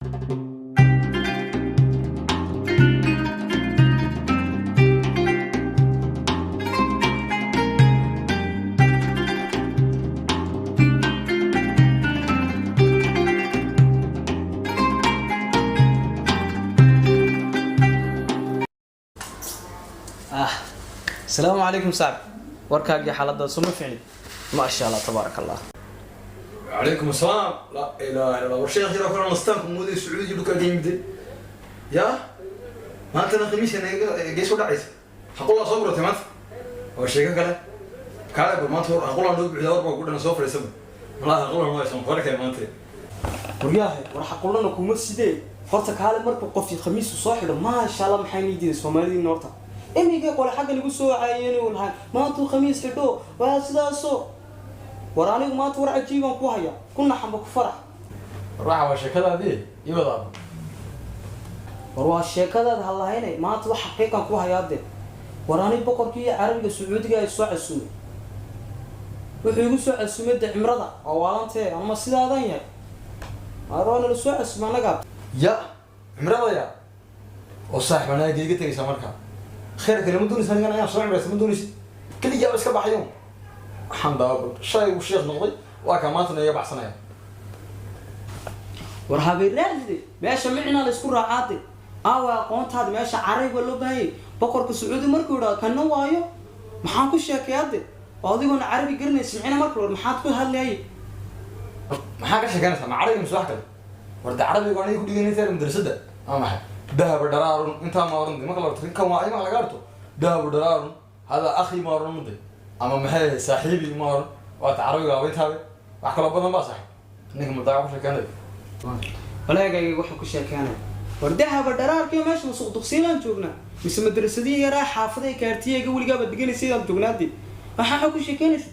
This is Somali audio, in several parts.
Ah, asalaamu calaykum saaxib. Warkaagii xaaladda suma ficni, maasha Allah, tabaaraka Allah. عليكم السلام. لا اله الا الله. والشيخ يرى كل نستانكم مودي سعودي لك يمد يا ما انت خميس انا جيس ولا عيسى حقول الله صبر تمام. والشيخ كله كله ما تور حقول الله بعد وربا كلنا سوف يسب والله حقول الله يسمع فرق ما انت. Waryaahe, war xaqulana kuma sidee. Horta kaale, markuu qofkii khamiisu soo xidho, maasha Allah, maxay nii diiday Soomaalidiina? Horta imika qole xagga lagu soo caayeen lahaa maantuu khamiis xidho waa sidaasoo. War anigu maanta war cajiibaan ku haya, ku naxamba ku farax. Waxa waa sheekadaadii iyo wadaad. War waa sheekadaad halahaynay, maanta wax xaqiiqan ku hayaa dee. War ani boqorkii Carabiga Sacuudiga ay soo casuumay, wuxuu igu soo casuumay de cimrada oo waalantee ama sidaadan yahay waana la soo casuumay annagaa. Ya cimrada ya oo saaxib anaa iga tegaysa marka khayrka lama doonaysa, anigan ayaan soo cimraysa ma doonaysid, keligaa iska baxayo. Waxaan daawabal shalay uu sheekh noqday, waa kaa maantana iga baxsanaya. War habeeraadide, meesha micnaa la isku raacaade. Aawa aqoontaada? Meesha carayg waa loo baahanyay. Boqorka Sacuudi markuu yidhaha kana waayo, maxaan ku sheekeyaade oo adigoona Carabi garanaysa micna marka hore maxaad ku hadlayay? Maxaa ka sheekeynaysaa? Ma carabiga mise wax kale? War de carabiga aniga ku dhiganaysa madrasada ama maxay? Dahaba dharaarun intaa ma oran marka la orto kan waa ima laga arto dahaba dharaarun hada akhi ma oran muday ama maxay saaxiibi ma oran. Waa ta carabiga waa intaabe, wax kaloo badan baa sax ninka mudaaca ku sheekeynaya. Walaagayga waxaan ku sheekeynaya, war dahaba dharaarkiyo meesha masuq duqsiilaan joognaa mise madrasadihii yaraa xaafadaha kaartiyayga weligaaba diganaysay joognaade? Waxaa ku sheekeynaysa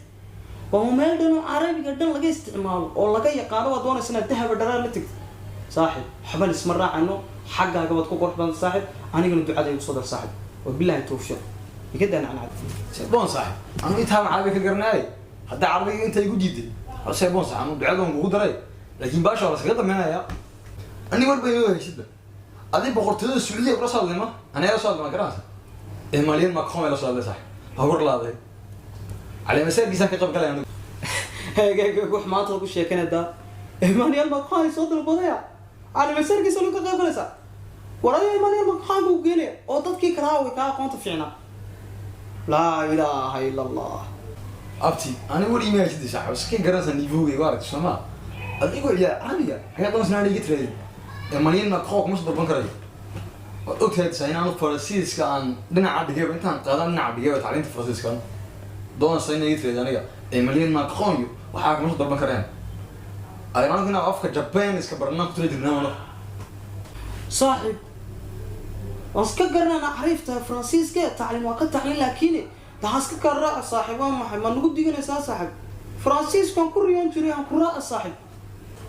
waa meel dhan oo Carabiga dhan laga isticmaalo oo laga yaqaano. Waad doonaysa inaad dahaba dharaar la tegto saaxib. Waxba isma raacano, xaggaaga baad ku qurux badan saaxib. Anigana ducada igu soo dar saaxib. Wabillahi tawfiiq, iga daa nacnacad. Seeboon saaxib, anu intaa ma carabiga ka garanaay. Hadda carabiga inta igu diiday seeboon saaxib, anu ducadan kugu daray, laakiin baasha waa laskaga dambeynaya. Ani warba inoo haysidba adi boqortooyada Sacuudiya kula soo hadlay ma aniga la soo hadlay ma garanaysa. Emmanuel Macron la soo hadlay saaxib, hawar laaday caleemasaarkiisaan ka qayb galay anigu. Wax maanta ku sheekanaydaa Emmanuel Macron ay soo dalbadaya, caleemasaarkiisa lu ka qayb galaysaa. War adiga Emmanuel Macron buu geenaya oo dadkii kalaa way kaa aqoonta fiicnaa. Laa ilaaha ila Allah. Abti, ani war ima haysidii saaxib, iska garanaysa niveaugayga waa aragtay soo ma. Adigoo ciyaar carabiga ayaa doonaysa inaan iga tiraadin Emmanuel Macron kuma soo dalban karayo. Waad ogtahay sa inaanu Faransiiska aan dhinaca dhigayba, intaan qaadan dhinaca dhigayba tacliinta Faransiiska doonaysa inay iga tiraadi aniga Emmanuel Macron iyo waxaa kuma soo dalban karayaan. Anigu inaan afka Japan iska baranaan ku tira jirnaa anagu. Saaxib, waan iska garanana xariifta Faransiiska, tacliin waa ka tacliin, laakiin waxaan iska ka raaca saaxib. Waa maxay? Ma nagu diganaysaa saaxib? Faransiiskaan ku riyoon jiray aan ku raaca saaxib.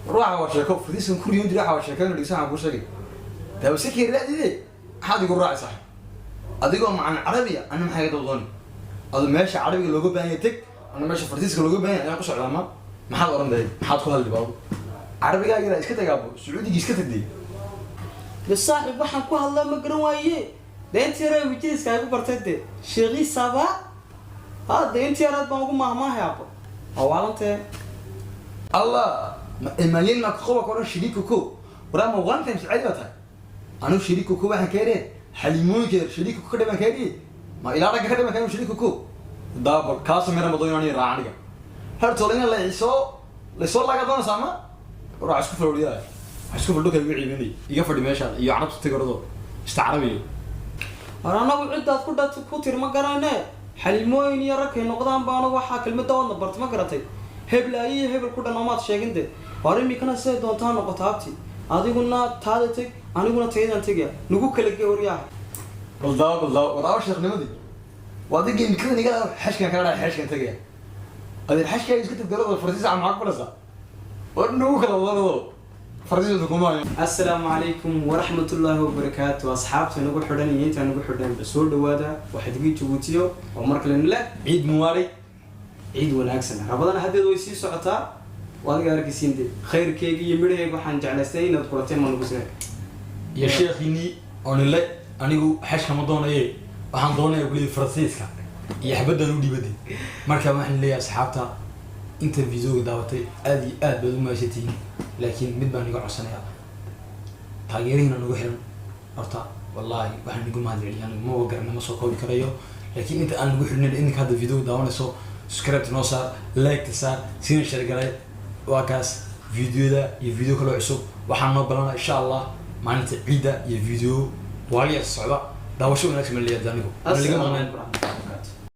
Ruuxa waa sheeko Faransiiskan ku riyoon jiray. Waxa waa sheeko inuu dhigsan aan kuu sheegay daawa si kii raadide. Maxaad igu raaci saaxib adigoo macan Carabiya? Ana maxay iga daba dooni? Adu meesha Carabiga looga baahan yahay teg, ana meesha Faransiiska looga baahan yahay ayaan ku socdaa. Ma maxaad oran dahay? Maxaad ku hadli baabo? Carabigaaga iska tagaabo, Sacuudigii iska tagday. De saaxib, waxaan ku hadlaa ma garan waaye. De intii yara wijiriska igu bartay de sheekhi saba ha de intii yaraad baan ugu maahmaahay abo. Waa waalantee. Allah, Emmanuel Macron ka odhan shiriiko ko waraama one time sacaadi baa tahay. Anigu shiriiko ko waxaan ka hereen xalimooyinka shiriiko ka dhiman ka heriye ma ilaa ragga ka dhiman ka shiriiko ko daabal kaasoo mera mado inaan raaca aniga horta ina la isoo laysoo laga doonaysaa ma war waxaa isku falowliyaa, waxaa isku faldhoka igu ciiminay iga fadhi meeshaan iyo Carabta tigarado ista Carabiga. War anagu ciddaad ku dhat ku tir ma garane. Xalimooyin iyo ragkay noqdaan ba anagu waxaa kelmadda waadna bartay ma garatay. Heblaayo iyo hebel ku dhan amaad sheegin de. War imikana siday doontaa noqoto abti, adiguna taada teg, aniguna tayadaan tegaya, nagu kala ge waryaha. Bal daawo, bal daawo, war sheeknimadii waa adiga imikadan iga xashkan kala dhahay, xashkan tagaya. Adeer, xashkaaga iska tag, Faransiis maxaa ku fadhisaa? War nagu kala wadado Faransiis kuma hayo. Asalaamu calaykum waraxmatullaahi wabarakaatu. Asxaabta nagu xidhan iyo intaa nagu xidhan, soo dhawaada. Waxaad iga Jabuutiyo oo mar kale nile Ciid mubaarak. Ciid wanaagsan. Rabadana haddeed way sii socotaa. Waa adiga arkaysiin dee khayrkeyga iyo midhahayga, waxaan jeclaystay inaad kulateen ma nagu sinay. Iyo sheekhiinii oonile anigu xashka ma doonaye, waxaan doonaya kuleeyay Faransiiska iyo xabaddan u dhibaday. Marka waxaan leeyahay asxaabta inta videoga daawatay, aad iyo aad baad u mahadsantihiin, laakiin mid baan iga codsanayaa: taageerihiina nagu xiran horta, wallaahi waxaan igu mahad celiya anigu maba garana, ma soo koobi karayo. Laakiin inta aan nagu xirnayn, idinka hadda videoga daawanayso, subscribe noo saar, like saar, siina share garay. Waa kaas videoda iyo video kaloo cusub. Waxaan noo balana insha Allah maalinta ciidda iyo video waaliya socda. Daawasho wanaagsan ma leeyahay anigu. Ma liga maqnaan.